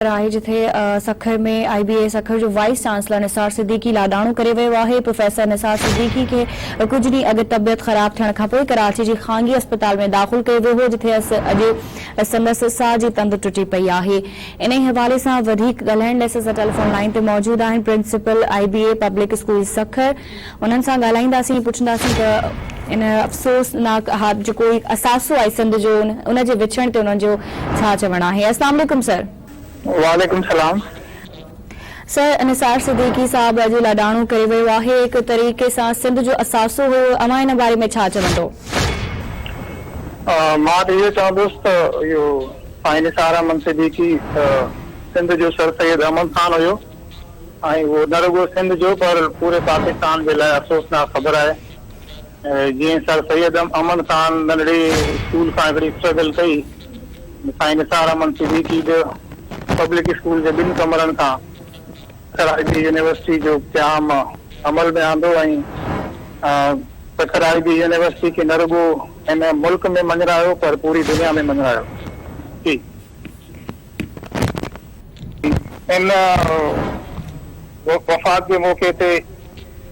آهي جٿي سکر ۾ آئي بي اي سکر جو وائيس چانسلر نثار صديقي لاڏاڻو ڪري ويو آهي. پروفيسر نثار صديقي کي ڪجهه ڏينهن اڳ طبيعت خراب ٿيڻ کانپوء ڪراچي جي خانگي اسپتال ۾ داخل ڪيو ويو هو جٿي اڄ سندس ساهه جي تند ٽٽي پئي آهي. انهي حوالي سان وڌيڪ ڳالهائڻ لاء اسان ٽيليفون لائين تي موجود آهن principal I B A public school Sukkur انهن سان ڳالهائينداسين ۽ پڇنداسين ته ان افسوسناڪ جيڪو هڪ اثاثو آهي سنڌ جو ان جي وڇڙڻ تي انهن جو ڇا چوڻ آهي. اسلام عليڪم سر. وعليڪم سلام. سر نثار صديقي صاحب اڄ لاڏاڻو ڪري ويو آهي هڪ طريقي سان سنڌ جو اثاثو هيو اوهان ان باري ۾ ڇا چوندو. مان ته اهو چوندس ته اهو سائين نثار احمد صديقي سنڌ جو سر سيد احمد خان هيو. ۽ اهو نه رڳو سنڌ جو پر پوري پاڪستان جي لاء افسوسناڪ خبر آهي. جيئن سر سيد احمد خان ننڍڙي اسڪول کان هڪڙي اسٽرگل ڪئي، سائين نثار احمد صديقي به پبلڪ اسڪول جي ٻن ڪمرن کان سکر آء بي يونيورسٽي جو قيام عمل ۾ آندو ۽ سکر آء بي يونيورسٽي کي نه رڳو هن ملڪ ۾ مڃرايو پر پوري دنيا ۾ مڃرايو. جي. ان وفات جي موقعي تي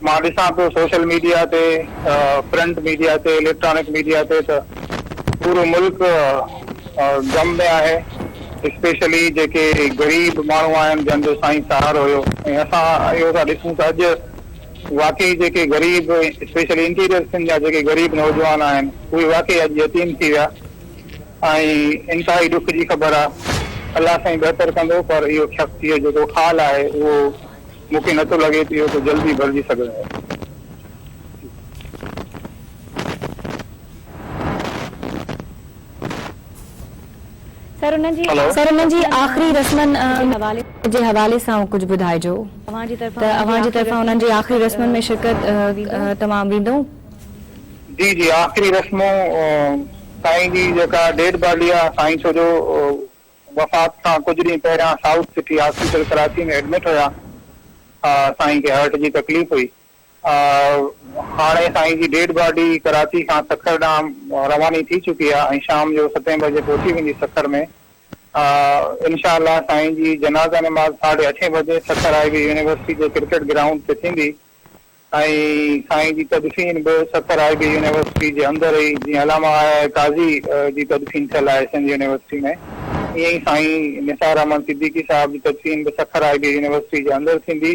مان ڏسان پيو سوشل ميڊيا تي، پرنٽ ميڊيا تي، اليڪٽرانڪ ميڊيا تي ته پورو ملڪ غم ۾ آهي، اسپيشلي جيڪي غريب ماڻهو آهن جن جو سائين سهارو هيو ۽ اسان اهو ٿا ڏسون ته اڄ واقعي جيڪي غريب اسپيشلي انٽيريئر سنڌ جا جيڪي غريب نوجوان آهن اهي واقعي اڄ يتيم ٿي ويا. ۽ انتهائي ڏک جي خبر آ. الله سائين بهتر ڪندو پر اهو شخص اهو جيڪو خال آهي اهو مون کي نٿو لڳي ته اهو ڪو جلدي ڀرجي سگهندو. سر انهن جي آخري رسمن جي حوالي سان ڪجهه ٻڌائجو ته اوهان جي طرفان انهن جي آخري رسمن ۾ شرڪت توهان ويندو؟ جي جي آخري رسمون سائين جي جيڪا ڊيڊ باڊي آ سائين ڇو جو وفات کان ڪجهه ڏينهن پهريان south city hospital Karachi ۾ admit هيا سائين کي هارٽ جي تڪليف هئي هاڻي سائين جي ڊيڊ باڊي ڪراچي کان سکر ڏانهن رواني ٿي چڪي آ ۽ شام جو ستين بجي پهچي ويندي سکر ۾ انشاء الله سائين جي جنازه نماز ساڍي اٺين بجي سکر آء بي يونيورسٽي جي ڪرڪيٽ گرائونڊ تي ٿيندي. ۽ سائين جي تدفين به سکر آء بي يونيورسٽي جي اندر ئي جيئن علامه آء آء قاضي جي تدفين ٿيل آهي سنڌ يونيورسٽي ۾ ائين ئي سائين نثار احمد صديقي صاحب جي تدفين به سکر آء بي يونيورسٽي جي اندر ٿيندي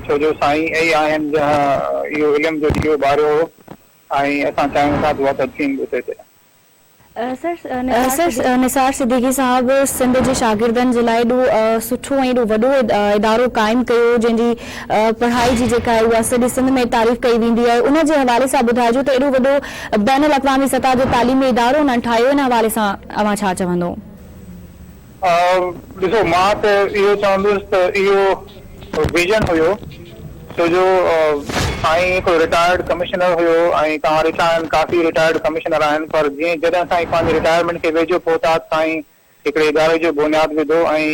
ڇو جو سائين ئي آهن جنهن اهو علم جو ڏيئو ٻاريو هو ۽ اسان چاهيون ٿا ته اها تدفين به اتي ٿئي. سر نثار صديقي صاحب سنڌ جي شاگردن جي لاء ايڏو سٺو ۽ ايڏو وڏو ادارو قائم ڪيو جنهن جي پڙهائي جي جيڪا آهي اها سڄي سنڌ ۾ تعريف ڪئي ويندي آهي ان جي حوالي سان ٻڌائجو ته ايڏو وڏو بين الاقوامي سطح جو تعليمي ادارو انهن ٺاهيو ان حوالي سان اوهان ڇا چوندو؟ ڏسو مان ته اهو چوندس ته اهو ويزن هيو ڇو جو سائين هڪڙو رٽائرڊ ڪمشنر هيو ۽ توهان ڏٺا آهن ڪافي رٽائرڊ ڪمشنر آهن پر جيئن جڏهن سائين پنهنجي رٽائرمينٽ کي ويجهو پهتا ته سائين هڪڙي اداري جو بنياد وڌو ۽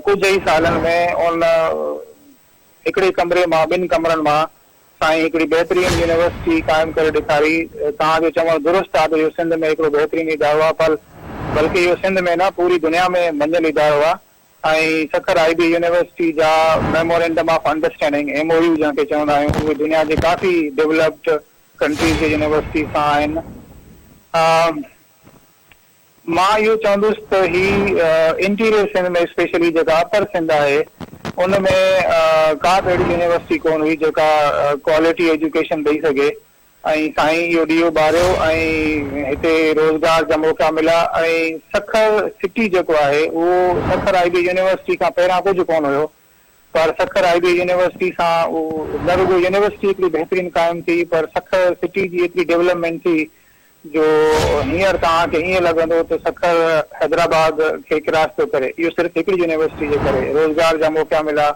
ڪجهه ئي سالن ۾ ان هڪڙي ڪمري مان ٻن ڪمرن مان سائين هڪڙي بهترين يونيورسٽي قائم ڪري ڏيکاري. توهان جو چوڻ درست آ ته اهو سنڌ ۾ هڪڙو بهترين ادارو آ پر بلڪه اهو سنڌ ۾ نه پوري دنيا ۾ مڃيل ادارو آ ۽ سکر آئي بي يونيورسٽي جا memorandum of understanding, M O U, جنهن کي چوندا آهيون اهي دنيا جي ڪافي ڊولپڊ ڪنٽريز جي يونيورسٽي سان آهن. مان اهو چوندس ته هي انٽيريئر سنڌ ۾ اسپيشلي جيڪا اپر سنڌ آهي ان ۾ ڪا به اهڙي يونيورسٽي ڪونه هئي جيڪا ڪوالٽي ايجوڪيشن ڏئي سگهي ۽ سائين اهو ڏيئو ٻاريو ۽ هتي روزگار جا موقعا ملا ۽ سکر سٽي جيڪو آهي اهو سکر آئي بي يونيورسٽي کان پهريان ڪجهه ڪونه هيو پر سکر آئي بي يونيورسٽي سان اهو نه رڳو يونيورسٽي هڪڙي بهترين قائم ٿي پر سکر سٽي جي ايتري ڊولپمينٽ ٿي جو هينئر توهان کي ائين لڳندو ته سکر حيدرآباد کي ڪراس پيو ڪري. اهو صرف هڪڙي يونيورسٽي جي ڪري روزگار جا موقعا ملا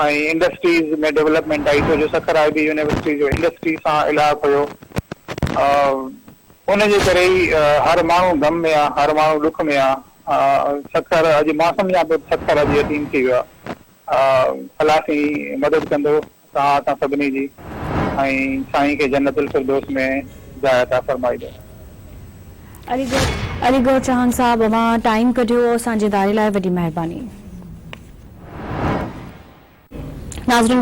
۽ انڊسٽريز ۾ ڊولپمينٽ آئي ڇو جو سکر آء بي يونيورسٽي جو انڊسٽري سان الحاق هيو ان جي ڪري ئي هر ماڻهو غم ۾ آ هر ماڻهو ڏک ۾ آ سکر اڄ مان سمجهان پيو ته سکر اڄ يتيم ٿي ويو آ الله سائين مدد ڪندو. توهان اسان سڀني جي ۽ سائين کي جنت الفردوس ۾ جاء عطا فرمائيندو. علي علي گوهر چانگ صاحب اوهان ٽائيم ڪڍيو اسان جي اداري لاء وڏي مهرباني. ناظرين.